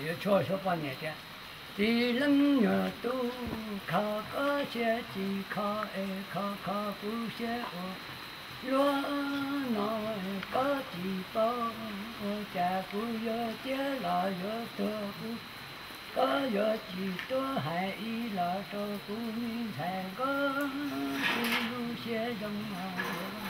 Yuav tshuaj suab poj niam tias, txiv leej nyuag tub, kho koj siab tsis kho es kho kho kuv siab ua luaj no. Koj tsis paub ua cas kuv yuav ciaj los yuav tuag kuv, koj yuav tsis tuaj hais ib los rau kuv me ntxhais Nkauj Tub, lub siab zoo mas